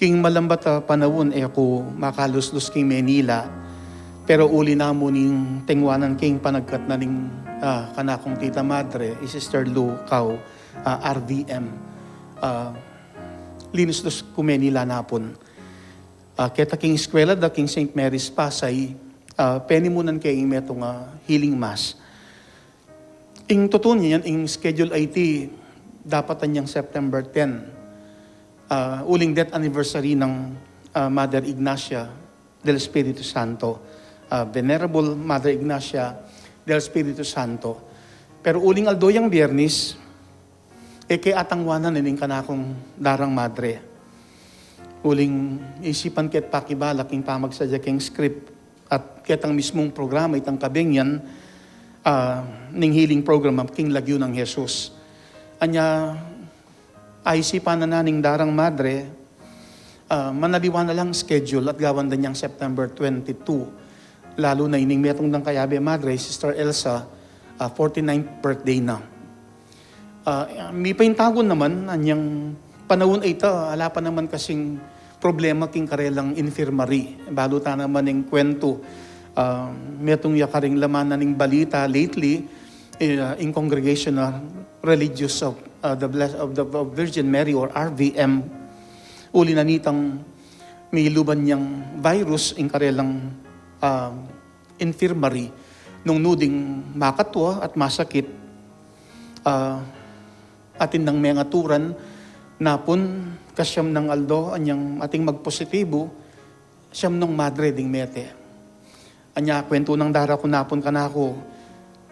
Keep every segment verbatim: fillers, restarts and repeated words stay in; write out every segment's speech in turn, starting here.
King malambat a panaun, e ku makaluslus king Manila, pero uli na mu ning tengwanan king panagkat na ning, ah, kanakung tita madre, i Sister Lou Cao, ah, R V M. Ah, linuslus ku Manila napun. Ah, keta king eskwela da king Saint Mary's Pasay, ah, penimunan ke ing metung a healing mass. Ing tutun niyan, ing schedule iti dapat anyang September ten. Ah, uling death anniversary nang, ah, Mother Ignacia del Espiritu Santo. Ah, Venerable Mother Ignacia del Espiritu Santo. Pero uling aldo yang Biyernis, e ke atangwanan ining kanakung darang madre. Uling isipan ke't pakibalak ing pamagsadya keng script at ketang mismung programa itang kabeng yan, ah, ning healing program king lagyu nang Jesus. Anya, aisipan na na ning darang madre, ah, manaliwa na lang schedule at gawan da niyang September twenty-two. Lalu na ining metung dang kayabe madre, Sister Elsa, ah, forty-ninth birthday na. Ah, mipaintagun naman, anyang panaun a ita, ala pa naman kasing problema king karelang infirmary. Balu ta naman ing kwentu, ah, metung ya karing laman na ning balita lately, eh, ing Congregational Religious of, ah, the Bless-, of the, of Virgin Mary or R V M. Uli na nitang miluban yang virus ing karelang, ah, infirmary, nung nu ding makatua at masakit, ah, atin nang mengaturan, napun kasiam nang aldo, anyang ating magpositibu, siam nang madre ding mete. Anya kwentu nang dara ku napun kanaku,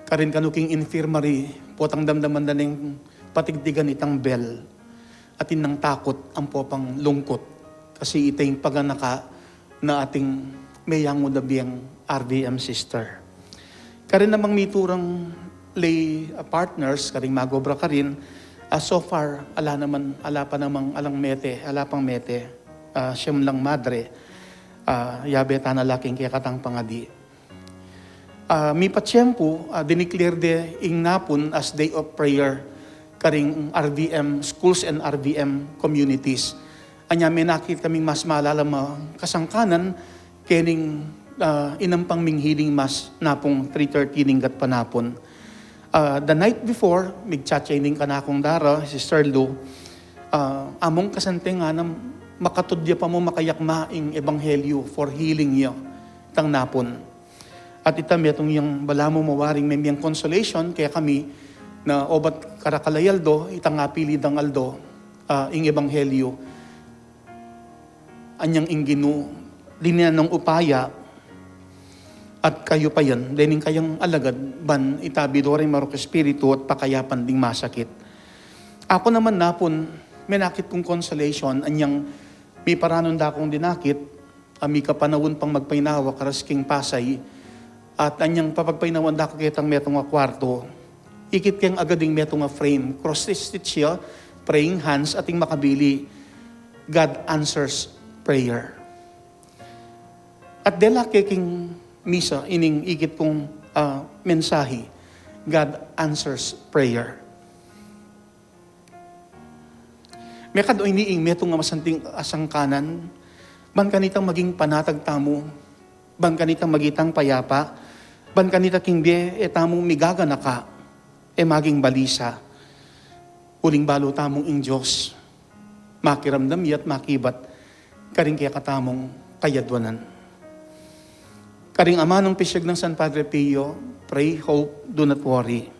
karin kanu king infirmary, potang damdaman da neng patigtigan itang bell. Atin nang takut, ampo pang lungkut. Kasi ita ing paganaka na ating meyangu da biang R V M sister. Karin namang miturang lay, ah, partners, karing magobra karin, ah, so far, ala naman, ala pa namang, alang mete, ala pang mete, ah, siam lang madre, ah, yabe ta na la king kekatang pangadi. Ah, mipatiempu, ah, dineclare de ing napun as day of prayer karing R V M schools and R V M communities. Anya menakit kaming mas malalam a kasangkanan kening, ah, inampang ming healing mass napung three thirty ning gatpanapun. Ah, the night before, migchat ya ining kanakung dara, Sister Lou, ah, among kasante ngana, makatudya pa mu makayakma ing ebanghelyu for healing ya itang napun. At ita metung yang balamu mawaring memiang consolation kekami na obat karakal a aldo, itang apili dang aldo, ah, ing ebanghelyu. Anyang ing Ginu, dinan nang upaya at kayupayan dening kayang alagad ban itabi do ring marok espiritu at pakayapan ding masakit. Aku naman napun, menakit kung consolation, anyang miparanun da kung dinakit, a mikapanaun pang magpainawa karas king Pasay, at anyang papagpainawan da ku ketang metung a kwarto, ikit keng agad ing metung a frame, cross stitch ya, praying hands, at ing makabili, "God answers prayer." At dela ke king misa, ining ikit kung, ah, mensahe, "God answers prayer." Mekad o ini ing metung a masanting a sangkanan, ban kanitang maging panatag tamu, ban kanitang magitang payapa, ban kanita king bie e tamu migaganaka, e maging balisa. Uling balu tamung ing Dios, makiramdam ya at makibat karing kekatamung kayadwanan. Karing amanung pisyag nang San Padre Pio, "Pray, hope, do not worry."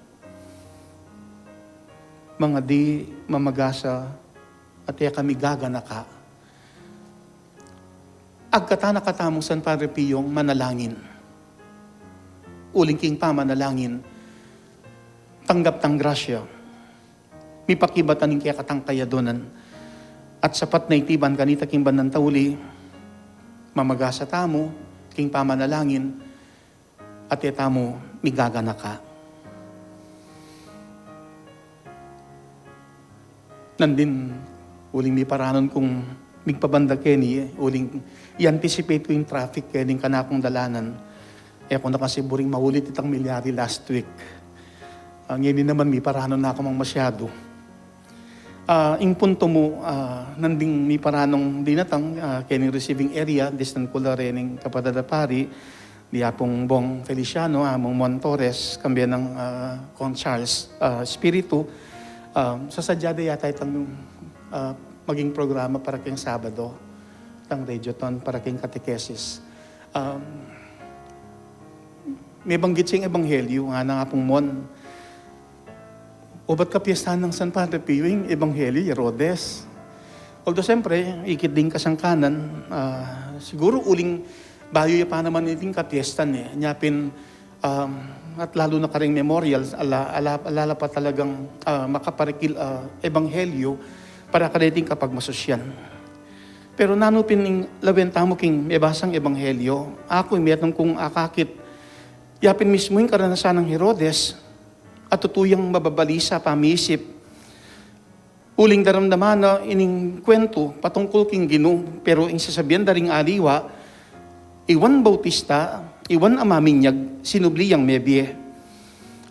Mangadi, mamagasa, at e kami gaganaka. Agkatan na katamung San Padre Pio manalangin. Uling king pamanalangin, tanggap tang grasya, mipakibat ing kekatang kayadwanan. At sapat na iti ban kanita king bandang tauli, mamagasa tamu king pamanalangin, at e tamu migaganaka. Nandin, uling miparanun kung migpabanda keni, uling i-anticipate ku ing traffic kening kanakung dalanan. E ku na kasi buring maulit itang milyari last week. Ah, ngeni naman miparanun na ku mang masyadu. Ah, ing puntu mu, ah, nanding miparanung dinatang, ah, keni receiving area, distant ku la rening kapatad a pari, di Apung Bong Feliciano, Among Mon Torres, kambe nang, ah, Kong Charles, ah, Espiritu, ah, sasadya da yata itang, ah, maging programa para keng Sabado, itang radiothon para keng katekesis. Um, Mebanggit siyang ebanghelyo, ngana nang Apung Mon, obat kapiestan nang San Padre Pio ing ebanghelyo i Herodes. Although, siyempre, ikit ding kasangkanan, ah, siguru uling bayu ya pa naman iting kapiestan e. Nya pin, um, at lalu na karing memorial, ala, ala, ala la pa talagang, ah, makaparikil, ah, ebanghelyo para kaniting kapagmasusyan. Pero nanu pin ing lawen tamu king mebasang ebanghelyo? Aku, ing metung kung akakit, ya pin mismu ing karanasan nang Herodes, a tutu yang mababalisa pamisip. Uling daramdaman na ining kwentu patungkul king Ginu, pero ing sasabian da ring aliwa, i Juan Bautista, i Juan a Maminyag, sinubli yang mebie.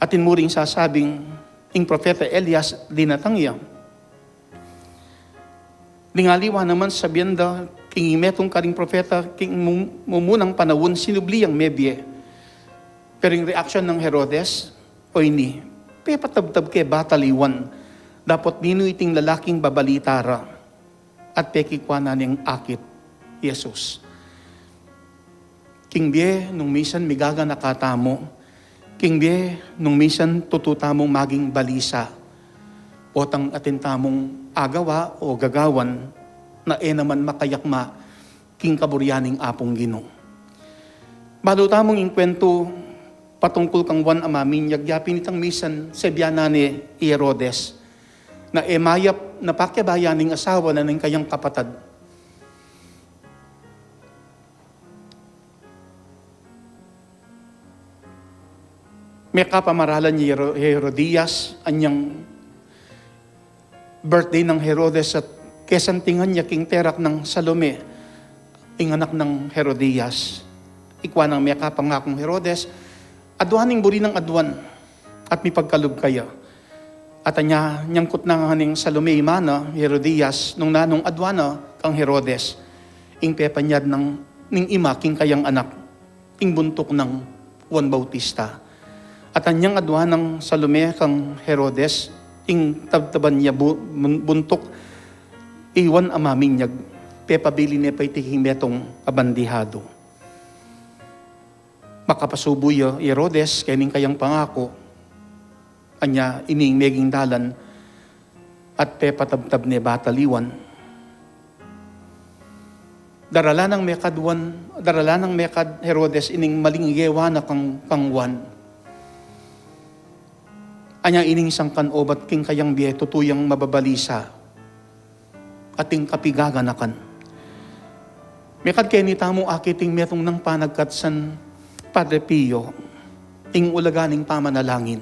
Atin mu ring sasabing, ing propeta Elias dinatang ya. Ding aliwa naman, sabian da king metung karing propeta, king mu-, mumunang panaun, sinubli yang mebie. Pero ing reaksyon nang Herodes, o ini, pepatabtab ke batal i Juan, dapot ninu iting lalaking babalita ra, at pekikua na neng akit i Jesus. King bie nung misan migaganaka tamu, king bie nung misan tutu tamung maging balisa, potang atin tamung agawa o gagawan na e naman makayakma king kaburian ning Apung Ginu. Balu tamung ing kwentu patungkul kang Juan a Maminyag, ya pin itang misan sebian na ne i Herodes na e mayap na pakiabayan ing asawa na ning kayang kapatad. Mekapamaralan ya i Hero-, Herodias, anyang birthday nang Herodes, at kesantingan ya king terak nang Salome, ing anak nang Herodias. Ikua nang mekapangakung Herodes, aduan ing buri nang aduan, at mipagkalub kaya. At anya, nyangkut na ngan ning Salome, ima na i Herodias, nung nanung aduan na kang Herodes ing pepanyad nang ning ima king kayang anak, ing buntuk nang Juan Bautista. At anyang aduan nang Salome kang Herodes ing tabtaban ya bu-, bun-, buntuk i Juan a Maminyag, pepabili ne pa iti king metung a bandihado. Makapasubu ya i Herodes kening kayang pangaku, anya ini ing meging dalan, at pepatabtab ne batal i Juan. Daralan nang mekad Juan, daralan nang mekad Herodes ining maling gewa na kang, kang Juan. Anya ining sangkan obat king kayang bie tutu yang mababalisa at ing kapigaganakan. Mekad keni tamu akit ing metung nang panagkat San Padre Pio, ing ulaga ning pamanalangin.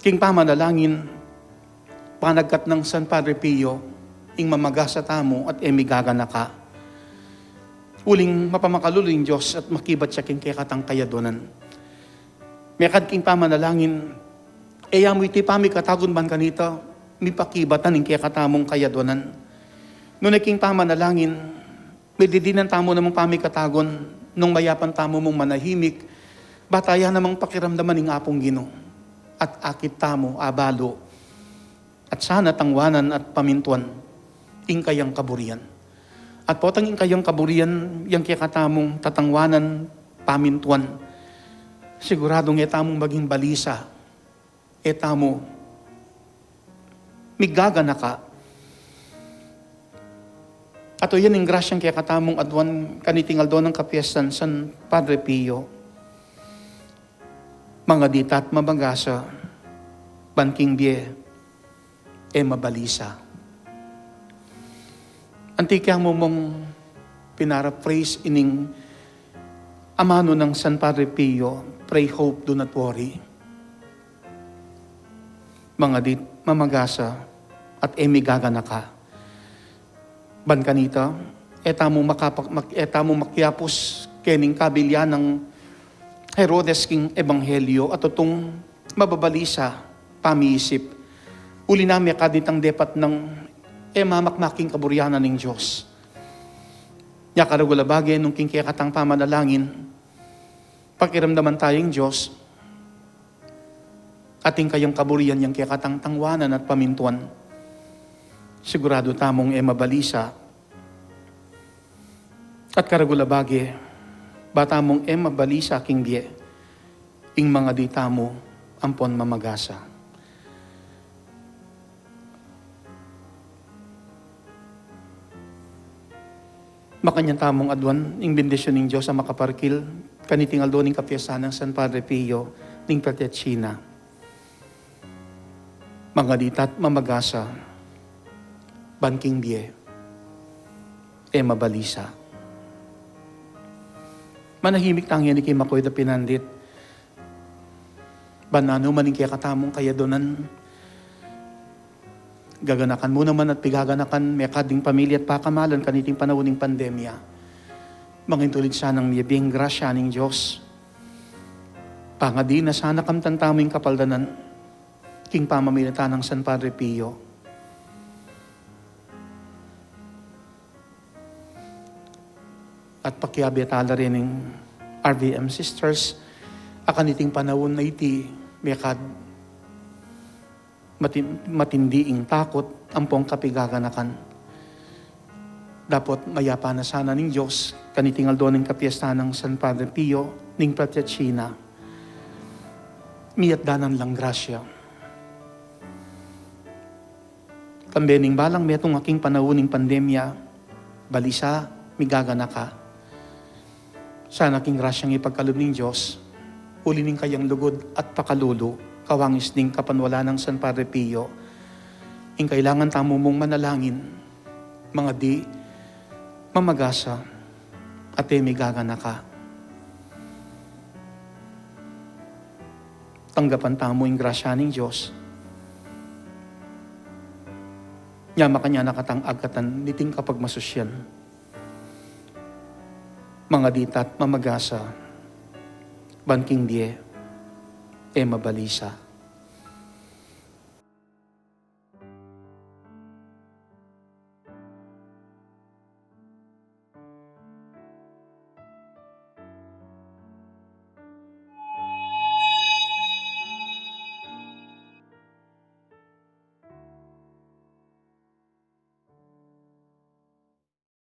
King pamanalangin, panagkat nang San Padre Pio, ing mamagasa tamu at e migaganaka. Uling mapamakalulu ing Dios at makibat ya king kekatang kayaduanan. Mekad king pamanalangin, e ya mu iti pamikatagun ban kanita mipakibatan ing kekatamung kayaduanan. Nune king pamanalangin, mididinan tamu namang pamikatagun nung mayapan tamu mung manahimik, bata ya namang pakiramdaman ing Apung Ginu, at akit tamu abalu, at sana tangwanan at pamintuan ing kayang kaburian. At potang ing kayang kaburian yang kekatamung tatangwanan, pamintuan, siguradung e tamung maging balisa, e tamu migaganaka. At o yan ing grasyang kekatamung aduan kaniting aldo nang kapiestan San Padre Pio. Mangadit at mamagasa, ban king bie e mabalisa. Anti kaya mu mung pinaraphrase ining amanu nang San Padre Pio, "Pray, hope, do not worry." Mangadit, mamagasa, at e migaganaka. Ban kanita, e tamu makapak-, mak-, e tamu makiapus kening kabilian nang Herodes king ebanghelyo, a tutung mababalisa pamiisip. Uli na mekad itang depat nang e mamakmak king kaburian ning Dios. Nya karagul a bage nung king kekatang pamanalangin, pakiramdaman taya ing Dios, atin kayang kaburian yang kekatang tangwanan at pamintuan. Siguradu tamung e mabalisa. At karagul a bage, ba tamung e mabalisa king bie, ing mangadi tamu ampon mamagasa. Makanyan tamung aduan ing bendisyun ning Dios a makaparkil kaniting aldo ning kapiestan nang San Padre Pio ning Pietrelcina. Mangadi ta't mamagasa, ban king bie e mabalisa. Manahimik tang yan iki makuid a pinandit. Ban nanu man ing kekatamung kayadunan, gaganakan mu naman at pigaganakan, mekad ing pamilya at pakamalan kaniting panaun ning pandemya. Mangintulid sanang mie ing grasya ning Dios. Pangadi na sana kamtan tamu ing kapaldanan king pamamilatan nang San Padre Pio. At pakiabe tala rin ing R V M sisters, a kaniting panaun a iti, mekad matin-, matindi ing takut ampong kapigaganakan. Dapot mayapa na sana ning Dios kaniting aldo ning kapiestan nang San Padre Pio ning Pietrelcina. Miat danan lang grasya. Kambe ning balang metung a king panaun ning pandemya, balisa, migaganaka. Sana king grasyang ipagkalub ning Dios, uli ning kayang lugud at pakalulu, kawangis ning kapanwalan nang San Padre Pio, ing kailangan tamu mung manalangin, mangadi, mamagasa, at e migaganaka. Tanggapan tamu ing grasya ning Dios. Nya makanyan na katang agkatan niting kapagmasusyan. Mangadi ta't mamagasa, ban king bie e mabalisa.